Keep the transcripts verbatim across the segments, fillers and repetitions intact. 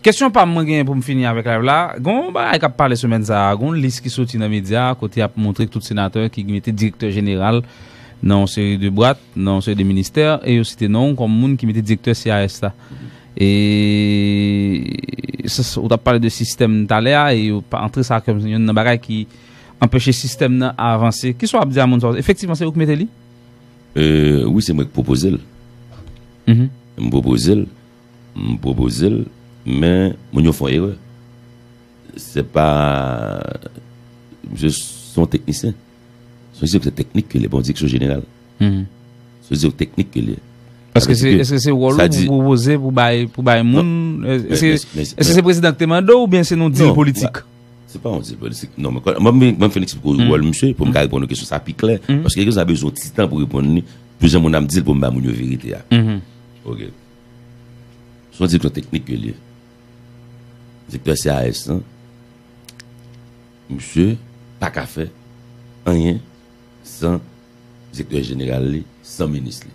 Kesyon pa m mwen genyen pou m fini avèk live la. Gon bagay k ap pale semèn sa a, gon lis ki soti nan medya kote y ap montre tout senatè ki mete direktè jeneral nan yon seri de bwat, nan yon seri de ministè, e yo site non w kòm moun ki mete direktè C A S la. E sa, sa, ou t ap pale de sistèm talè a, e yo pa antre sa kòm youn nan bagay ki anpeche sistèm nan avanse. Kisa w ap di a moun sa yo? Efektivman, se ou ki mete li? Euh, wi, se mwen ki pwopoze l. M pwopoze l, m pwopoze l, men moun yo fè yon erè. Se pa, misye se yon teknisyen. Se yon direktè teknik ke li, pa yon direksyon jeneral. Se yon direktè teknik ke li. Èske se, èske se wòl ou pou pwopoze, pou bay, pou bay moun? Èske se prezidan ki te mande w oubyen se nan yon dil politik? Se pa yon dil politik. Non, mwen, mwen, mwen, mwen fè eksplike w wòl misye pou m ka reponn ou kesyon sa pi klè. Paske kesyon sa bezwen yon ti tan pou reponn li. Plizyè moun ap di l pou m ba moun yo verite a. Ok. Se yon direksyon teknik ke li ye. Direktè C A S lan, misye pa ka fè anyen san direktè jeneral li, san minis li.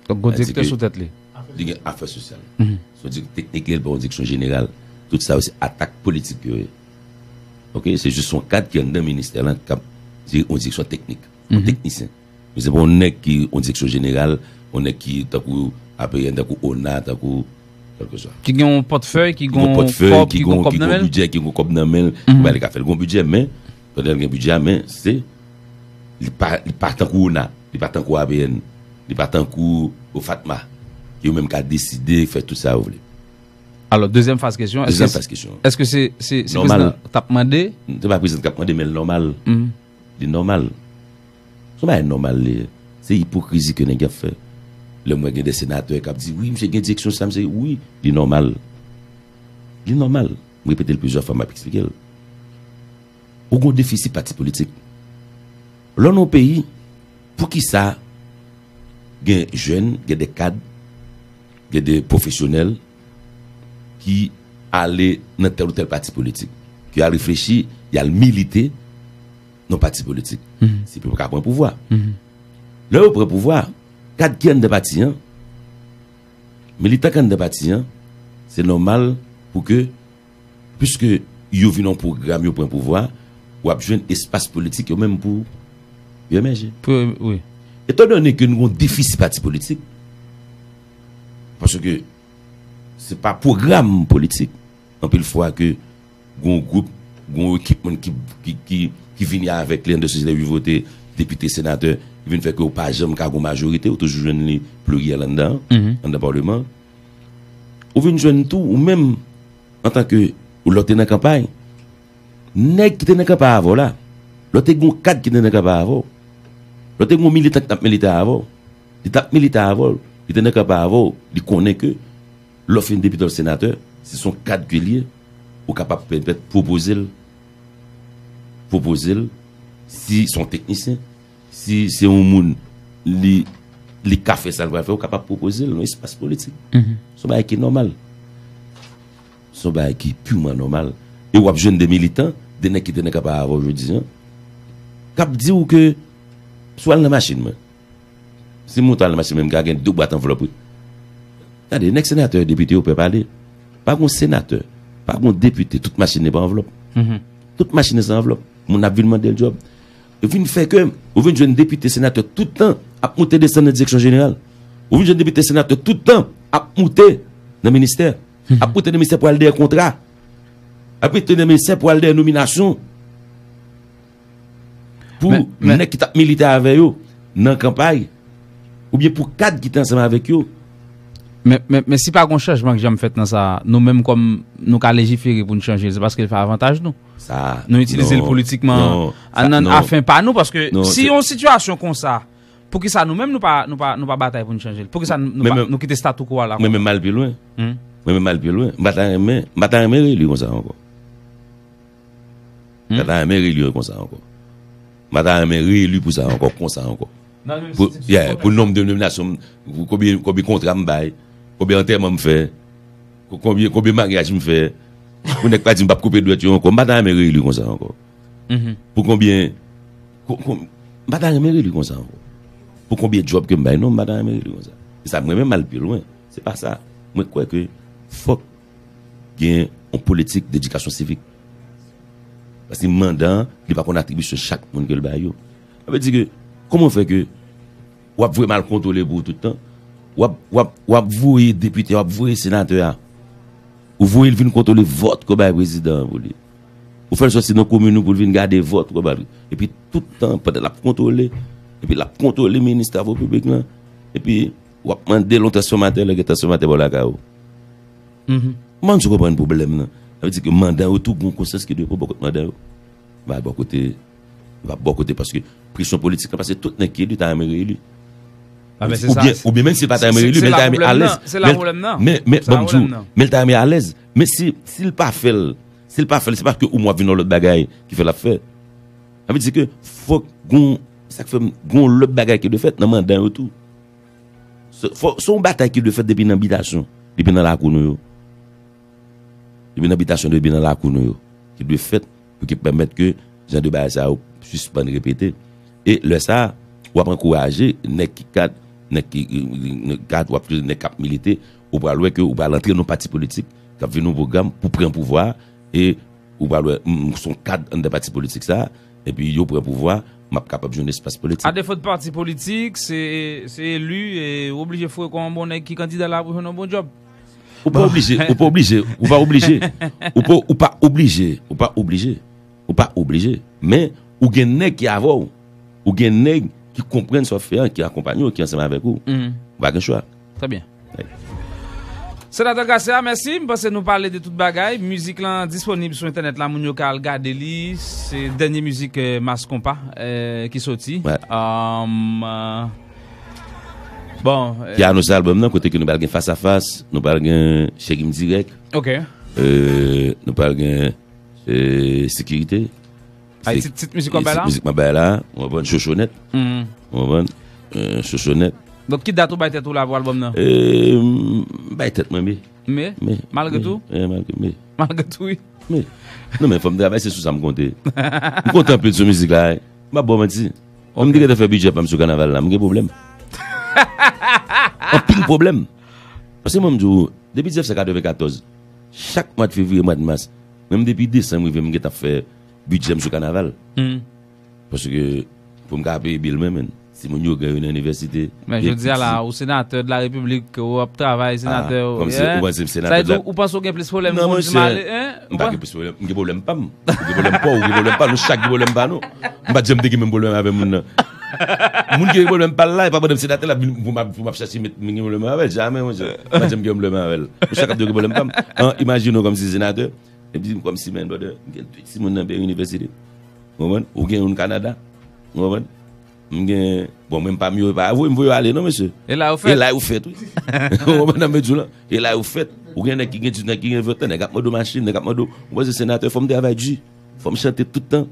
Donk, gon direktè sou tèt li. Li gen afè sosyal. Se yon direksyon teknik, li pa yon direksyon jeneral. Tout sa yo se atak politik yo ye. Ok, se jis yon kad ki anndan ministè lan k ap diri yon direksyon teknik. Yon teknisyen. Men se pa yon nèg ki yon direksyon jeneral, yon nèg ki tankou A P N, tankou ona, tankou kèlkeswa. Ki gen yon pòtfèy, ki gen yon kòb, ki gen yon kòb nan men l. Bidjè, ki gen yon kòb nan men l. Pou li ka fè l gon bidjè, men pandan l gen bidjè a, men se li pa, li pa tankou ona, li pa tankou A P N, li pa tankou Fatma, ki yo menm ka deside fè tout sa yo vle. Alò, dezyèm faz kesyon, èske se, se prezidan k ap mande? Se pa prezidan k ap mande, men l nòmal. Li nòmal. Se yon bagay nòmal li ye. Se ipokrizi ke nèg y ap fè. Lè m wè gen de senatè k ap di, wi, misye gen direksyon sa, misye, wi, li nòmal. Li nòmal. M repete l plizyè fwa, m ap eksplike l. Ou gen yon defisi pati politik. Lè w nan yon peyi, poukisa gen jèn, gen de kad, gen de pwofesyonèl ki ale nan tèl ou tèl pati politik, ki al reflechi, y al milite nan pati politik. Se pou yo ka pran pouvwa. Lè yo pran pouvwa, kad ki anndan pati an, militan ki anndan pati an, se nòmal pou ke, piske yo vin yon pwogram, yo pran pouvwa, w ap jwenn espas politik yo menm pou yo emèje. Etandone ke nou gen yon defisi pati politik, paske se pa pwogram politik. Anpil fwa ke gen yon gwoup, gen yon ekip moun ki, ki, ki, ki vini avèk li anndan sosyete, yo vote depite, senatè, ki vin fè ke ou pa janm ka gen majorite, ou toujou jwenn li pliryèl anndan, anndan palman. Ou vin jwenn tou, ou menm, antanke ou lè w te nan kanpay, nèg ki te nan kanpay avè w la, lè w te gen yon kad ki te nan kanpay avè w, lè w te gen yon militan ki t ap milite avè w, li t ap milite avè w, li te nan kanpay avè w, li konnen ke lè w fin depite, w senatè, si se yon kad ke l ye, ou kapab pèmèt pwopoze l, pwopoze l, si se yon teknisyen, si se yon moun, li, li ka fè sa l pral fè, ou kapab pwopoze l nan espas politik. Se yon bagay ki nòmal. Se yon bagay ki pirman nòmal. E w ap jwenn de militan, de nèg ki te nan kanpay avè w jodi a, k ap di w ke si w al nan machin mwen, si m monte al nan machin mwen, m ka gen de bwat anvlòp, wi. Gade, nèg senatè, depite yo pè pale. Pa gon senatè, pa gon depite, tout machin li pa anvlòp. Tout machin li se anvlòp. Moun ap vin mande l djòb. Yo vin fè ke, ou vin jwenn depite, senatè tout tan ap moute desann nan direksyon jeneral. Ou vin jwenn depite, senatè tout tan ap moute nan ministè. Ap moute nan ministè pou al dèyè kontra. Ap moute nan ministè pou al dèyè nominasyon. Pou nèg ki t ap milite avè yo nan kanpay, oubyen pou kad ki te ansanm avèk yo. Men, men, men si pa gon chanjman ki janm fèt nan sa, nou menm kòm nou ka lejifere pou n chanje l, se paske l fè avantaj nou. Nou itilize l politikman, nan afen pa nou, paske si yon sitiyasyon konsa, poukisa nou menm nou pa, nou pa, nou pa batay pou n chanje l? Poukisa nou, nou kite statu quo a la konsa? Mwen menm, m al pi lwen. Mwen menm, m al pi lwen. M pa ta renmen, m pa ta renmen reyeli konsa ankò. M pa ta renmen reyeli konsa ankò. M pa ta renmen reyeli pou sa ankò, konsa ankò. Pou, yeah, pou nonb de nominasyon, pou konbyen, konbyen kontra m bay, konbyen antèman m fè, konbyen, konbyen maryaj m fè, pou nèg pa di m p ap koupe dwèt yo ankò, m pa ta renmen reyeli konsa ankò. Pou konbyen, m pa ta renmen reyeli konsa ankò. Pou konbyen djòb ke m bay, non, m pa ta renmen reyeli konsa. E sa, mwen menm, m al pi lwen. Se pa sa. Mwen kwè ke fòk gen yon politik dedikasyon sivik. Paske manda an, li pa konn atribisyon chak moun ke l bay yo. Sa vle di ke, kòman fè ke w ap voye m al kontwole pou ou tout tan? W ap, w ap, w ap voye depite, w ap voye senatè a. Ou voye l vin kontwole vòt ke w bay prezidan an pou li. Ou fè l sòti nan komin ou pou l vin gade vòt ke w bay. Epi tout tan, pandan l ap kontwole, epi l ap kontwole minis travo piblik lan, epi w ap mande l yon transfòmatè, lè gen transfòmatè bò lakay ou. Mwen, m konprann pwoblèm nan. Sa vle di ke manda yo tou, gon konsyans ki dwe pran bò kot manda yo. Va bò kote, va bò kote, paske presyon politik la, paske tout nèg ki eli ta renmen reyeli. Oubyen, oubyen menm si l pa ta renmen reyeli, men l ta renmen alèz. Men, men, ban m di w, men l ta renmen alèz. Men si, si l pa fè l, si l pa fè l, se pa ke ou mwen vin yon lòt bagay ki fè l ap fè. Sa vle di ke fòk gon, sa k fè m, gon lòt bagay ki dwe fèt nan manda yo tou. Se, fò, se yon batay ki dwe fèt depi nan bitasyon, depi nan lakou nou yo. Depi nan bitasyon, depi nan lakou nou yo. Ki dwe fèt pou ki pèmèt ke jan de bagay sa yo sispann repete. E lè sa a, w ap ankouraje nèg ki kat, nèg ki, nèg kat, w ap nèg k ap milite, ou pral wè ke ou pral antre nan pati politik, k ap vin yon pwogram pou pran pouvwa a, e ou pral wè, m, m, se yon kad anndan pati politik sa a, epi yo pran pouvwa, m ap kapab jwenn espas politik. A defo de pati politik, se, se eli, e ou oblije foure kò yon bon nèg ki kandida la pou jwenn yon bon djòb. Ou pa oblije, ou pa oblije, ou pa oblije. Ou pa, ou pa oblije, ou pa oblije. Ou pa oblije. Men, ou gen nèg ki avè w. Ou gen nèg ki konprann sa w ap fè an, ki akonpanye w, ki ansanm avèk ou. Ou pa gen chwa. Trè byen. Senatè Gracia, mèsi. M panse nou pale de tout bagay. Mizik lan disponib sou entènèt la, moun yo ka al gade li. Se dènye mizik, eh, Mass Konpa, eh, ki soti. Bon, eh, ki anonse albòm nan, kote ke nou pral gen Fas a Fas, nou pral gen Cheri m Dirèk. Ok. Eh, nou pral gen, eh, Sekirite. Ay, tit, tit mizik w ap bay la? Tit mizik m ap bay la, ou konprann, Chochonèt. Ou konprann? Eh, Chochonèt. Donk, ki dat ou bay tèt ou la pou albòm nan? Eh, m bay tèt mwen me. Me? Me. Malgre tou? Eh, malgre, me. Malgre tou, wi. Me. Non, men fò m travay, se sou sa m konte. M kontan anpil sou mizik la, wi. M pa ba w manti. M te gentan fè bidjè pa m sou kanaval la, m gen pwoblèm. Anpil pwoblèm. Paske mwen, m di w, depi mil nèf san katrevenkatòz, chak mwa de fevriye, mwa de mas, menm depi desanm rive, m gentan ap fè bidjè m sou kanaval. Paske pou m ka peye bil mwen, menn, timoun yo gen yo nan inivèsite. Men jodi a la, ou senatè de la repiblik, ou ap travay, senatè, ou, kòmsi ou panse m senatè de la. Sa vle di ou panse ou gen plis pwoblèm ke moun ki mal, en? M pa gen plis pwoblèm, m gen pwoblèm pa m. Ou gen pwoblèm pa w, ou gen pwoblèm pa nou, chak gen pwoblèm pa nou. M pa t janm te gen menm pwoblèm avè moun nan. Moun ki gen pwoblèm pa l la, e pa pandan m senatè la pou m ap, pou m ap chache met m gen pwoblèm avè l. Jamè, monchè. M pa t janm gen pwoblèm avè l. Nou chak ap gen pwoblèm pa m. An, imajine w kòmsi senatè, epi kòmsi, men, brother, m gen de timoun nan Berry University. Ou konprann? Ou gen youn Kanada. Ou konprann? M gen, bon, mwen pa m yo, pa voye m voye yo ale, non, mesye. E la yo fèt. E la yo fèt, wi. Ou konprann sa m vle di w la? E la yo fèt. Ou gen nèg ki gen, nèg ki gen vèt, nèg ap mande w machin, nèg ap mande w, ou panse senatè, fò m travay di. Fò m chante tout tan.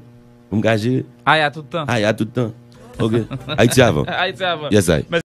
Pou m ka jere. Aya tout tan. Aya tout tan. Ok. Ayiti avan. Ayiti avan. Yes, I.